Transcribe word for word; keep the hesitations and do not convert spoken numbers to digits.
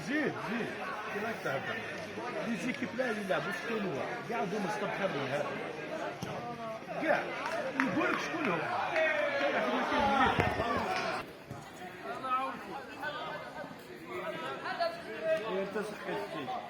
زيد، زيد، كي راك تهضر؟ لي زيكيب لا يلعبوا في التورنوا، كاع هذوما سطبحة من هذا. كاع. نقول لك شكون هو. كاع في المكان مليح. إيه، أنت صحيت فيه.